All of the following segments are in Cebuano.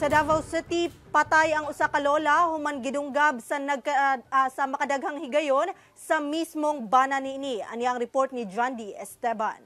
Sa Davao City, patay ang usa ka lola human gidunggab sa makadaghang higayon sa mismong bana niini. Ani ang report ni John D. Esteban.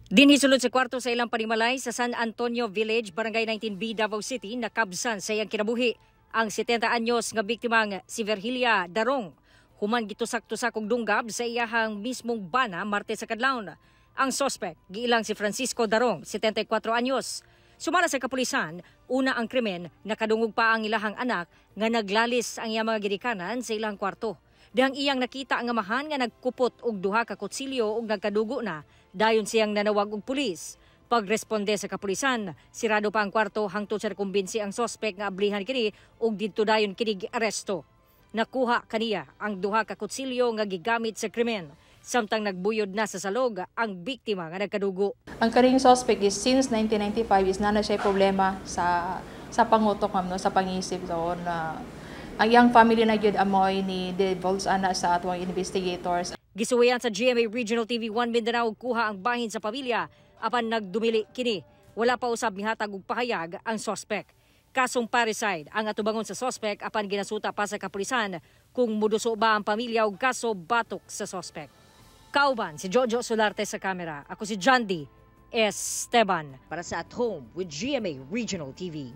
Dinhi sulod sa kwarto sa ilang panimalay sa San Antonio Village, Barangay 19B, Davao City, nakabsan sa iyang kinabuhi ang 70 anyos nga biktimang si Virgilia Darong. Human gitusak-tusak og dunggab sa iyahang mismong bana Martes sa kadlawon. Ang sospek, giilang si Francisco Darong, 74 anyos. Sumala sa kapulisan, una ang krimen, nakadungog pa ang ilahang anak nga naglalis ang iyang mga ginikanan sa ilang kwarto. Dihang iyang nakita ang amahan nga nagkupot og duha ka kutsilyo ug nagkadugo na, dayon siyang nanawag og pulis. Pagresponde sa kapulisan, sirado pa ang kwarto hangtod sa nakumbinsi ang sospek nga ablihan kini ug didto dayon kini giaresto. Nakuha kaniya ang duha ka kutsilyo nga gigamit sa krimen, samtang nagbuyod na sa salog ang biktima nga nagkadugo. Ang karing suspect is since 1995 is naa na siya problema sa pangutok, ma'am, no, sa pangisip. So na ang iyang family na gyud amoy ni divulge ana sa atong investigators. Gisuwayan sa GMA Regional TV 1 Mindanao kuha ang bahin sa pamilya apan nagdumili kini. Wala pa usab mihatag og pahayag ang sospek. Kasong parricide ang atubangon sa sospek apan ginasuta pa sa kapulisan kung muduso ba ang pamilya og kaso batok sa sospek. Kauban si Jojo Solarte sa kamera. Ako si John D. Esteban para sa At Home with GMA Regional TV.